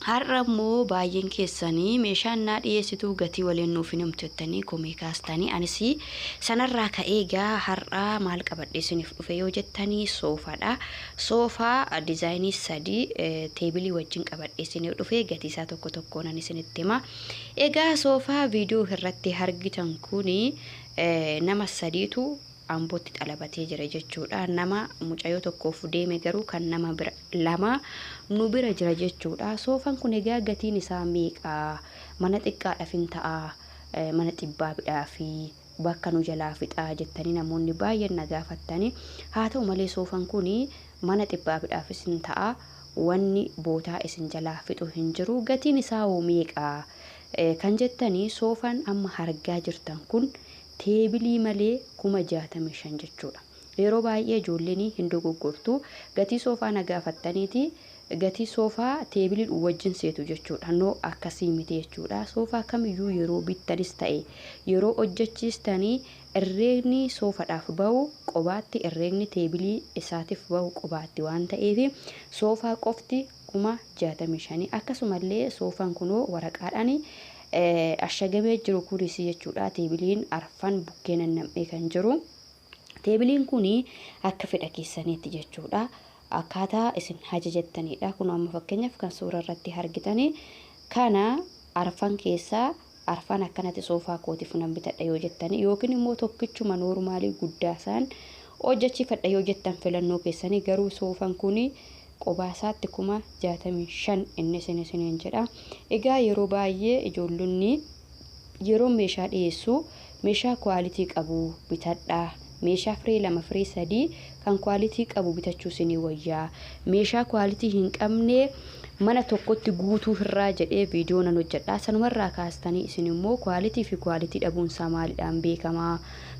Har'a immoo baay'een keessanii meeshaan naa dhiyeessitu gatii waliin nuuf hin himtu jettanii komii kaastanii, anis sanarraa ka'ee egaa har'a maal qabadhee isiniif dhufe yoo jettanii, soofaadha. Soofaa diizaayinii 3 teebilii wajjin qabadhee isiniif dhufe, gatii isaa tokko tokkoon ani isinitti hima. Egaa soofaa viidiyoo irratti argitan kuni nama sadiitu Ambootti xalabatee jira jechuudha. Nama mucayyoo tokkoof deeme, garuu kan nama bira lama nu bira jira jechuudha. Soofaan kun egaa gatiin isaa meeqa? Mana xiqqaadhaaf hin ta'a? Mana xibbaabidhaa fi bakka nu jalaa fixaa jettanii namoonni baay'een na gaafattanii. Haa ta'u malee, soofaan kun mana xibbaabiidhaafis hin ta'a. Wanni bootaa isin jalaa fixu hin jiru. Gatiin isaa hoo meeqa? Kan jettanii, soofaan amma argaa jirtan kun teebilii malee 65,000 jechuudha. Yeroo baay'ee ijoolleen hin dogoggortu. Gatii soofaa na gaafattaniiti gatii soofaa teebiliin wajjin seetu jechuudha. No, akkasii miti jechuudha. Soofaa kamiyyuu yeroo bittanis ta'e yeroo hojjechiistanii, herreegni soofaadhaaf bahu qobaatti, herreegni teebilii isaatiif bahu qobaatti waan ta'eef, soofaa qofti 65,000. Akkasumallee soofaan kunoo waraqaadhaan ashagamee jiru kunis jechuudha. Teebiliin arfan bukkee nannam'ee kan jiru. Teebiliin kun akka fedha keessaniitti jechuudha. Akkaataa isin ajajattanidha. Kun amma fakkeenyaaf kan suura irratti argitanii kana arfan keessaa arfan akkanatti soofaa kootiif nan bitadha yoo jettanii, yookiin immoo tokkichuma noormaalii guddaa isaan hojjechiifadha yoo jettan, filannoo keessanii. Garuu soofaan kun qobaa isaatti 65,000 inni isin isiniin jedha. Egaa yeroo baay'ee ijoollonni yeroo meeshaa dhiyeessu meeshaa quality qabu bitadhaa. Meeshaa firee 2, firee 3 kan quality qabu bitachuu isinii wayyaa. Meeshaa quality hin qabne mana tokkotti guutuu irraa jedhee viidiyoo nan hojjedha. Sanumarraa kaastanii isin immoo quality fi quality dhabuunsaa maalidhaan beekamaa?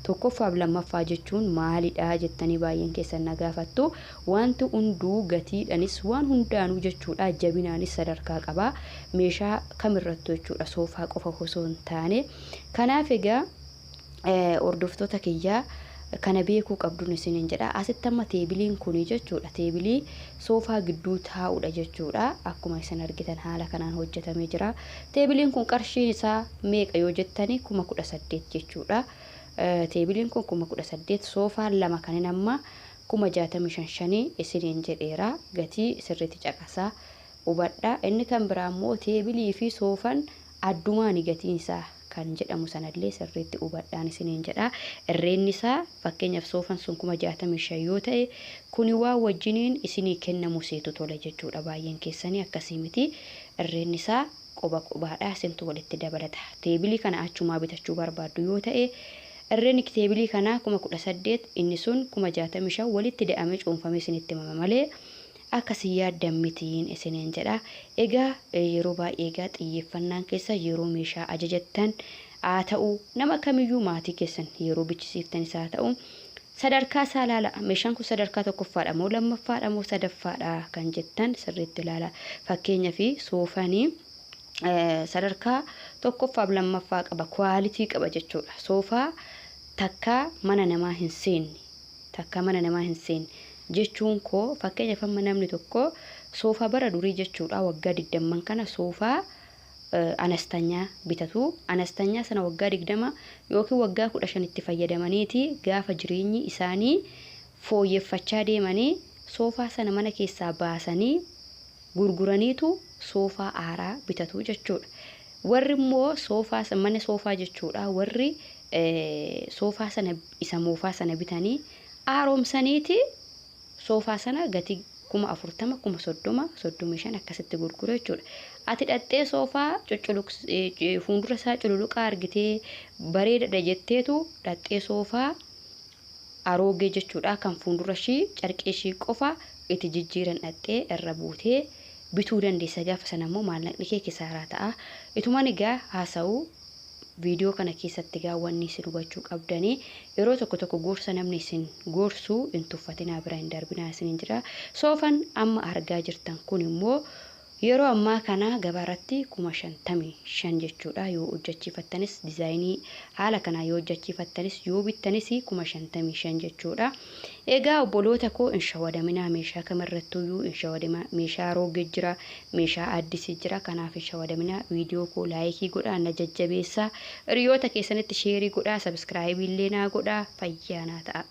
Tokkoffaaf lammaffaa jechuun maalidha jettanii baay'een keessan na gaafattu. Wanti hunduu gatiidhanis waan hundaanuu jechuudha, jabinaanis sadarkaa qaba. Meeshaa kamirrattu jechuudha, soofaa qofa osoo hin taane. Kanaaf egaa hordoftoota kiyyaa, kana beekuu qabduun isiniin jedha. Asitti amma teebiliin kuni jechuudha. Teebilii soofaa gidduu taa'udha jechuudha. Akkuma isin argitan haala kanaan hojjetamee jira. Teebiliin kun qarshiin isaa meeqa yoo jettanii, 18,000 jechuudha. Teebiliin kun 18,000. Soofaan lama kanin amma 65,000 shanii isiniin jedheera. Gatii sirriitti caqasaa hubadha. Inni kan biraa immoo teebilii fi soofaan addumaani gatiin isaa kan jedhamu sanallee sirriitti hubadhaan isiniin jedha. Irreenni isaa fakkeenyaaf soofaan sun 65,000 yoo ta'e, kuni waan wajjiniin isinii kennamu seetu tola jechuudha. Baay'een keessanii akkasii miti. Irreenni isaa qoba qobaadha. Isintu walitti dabalata. Teebilii kana achumaa bitachuu barbaaddu yoo ta'e, irreenni teebilii kanaa 18,000, inni sun 65,000 walitti da'amee cuunfamee isinitti himama malee akkasii yaaddan mitiin isiniin jedha. Egaa yeroo baay'ee egaa xiyyeeffannaan keessa yeroo meeshaa ajajattan haa ta'u, nama kamiyyuu maatii keessan yeroo bichisiiftanis haa ta'u, sadarkaa isaa ilaala. Meeshaan kun sadarkaa tokkoffaadha moo lammaffaadha moo sadaffaadha kan jettan sirriitti ilaala. Fakkeenyaaf soofanii sadarkaa tokkoffaaf lammaffaa qaba, quality qaba jechuudha. Soofaa takka mana namaa hin seenne, takka mana namaa hin seenne jechuun koo, fakkeenyaaf amma namni tokko soofaa bara durii jechuudha, waggaa 20 kana soofaa anastanyaa bitatu. Anastanyaa sana waggaa 20 yookiin waggaa 15 itti fayyadamaniiti, gaafa jireenyi isaanii fooyyeffachaa deemanii soofaa sana mana keessaa baasanii gurguraniitu soofaa haaraa bitatu jechuudha. Warri immoo soofaa mana soofaa jechuudha, warri soofaa sana isa moofaa sana bitanii haaromsaniiti soofaa sana gatii 40,000, 30,000, 35 akkasitti gurguru jechuudha. Ati dhaxxee soofaa fuuldura isaa cululuqaa argitee bareedadha jetteetu dhaxxee soofaa aroogee jechuudha, kan fuuldura ishii carqii ishii qofa itti jijjiiran dhaxxee irra buutee bituu dandeessa. Gaafa sana immoo maallaqni kee kisaaraa ta'a. Itumaan egaa haasa'uu viidiyoo kana keessatti egaa wanni isin hubachuu qabdanii, yeroo tokko tokko gorsa namni isin gorsuu hin tuffatinaa, bira hin darbinaa isiniin jira. Soofaan amma argaa jirtan kun immoo Yeroo ammaa kana gabaarratti 55,000 jechuudha. Yoo hojjechiifattanis, dizaayinii haala kanaa yoo hojjechiifattanis, yoo bittanis 55,000 jechuudha. Egaa obboloota koo, hin shawadaminaa. Meeshaa kamirrattuyyuu hin shawadaminaa. Meeshaa roogee jira, meeshaa addisii jira. Kanaaf hin shawadaminaa. Viidiyoo koo like godhaa, na jajjabeessaa. Hiriyoota keessanitti share godhaa, subscribe illee naa godhaa. Fayyaa naa ta'a.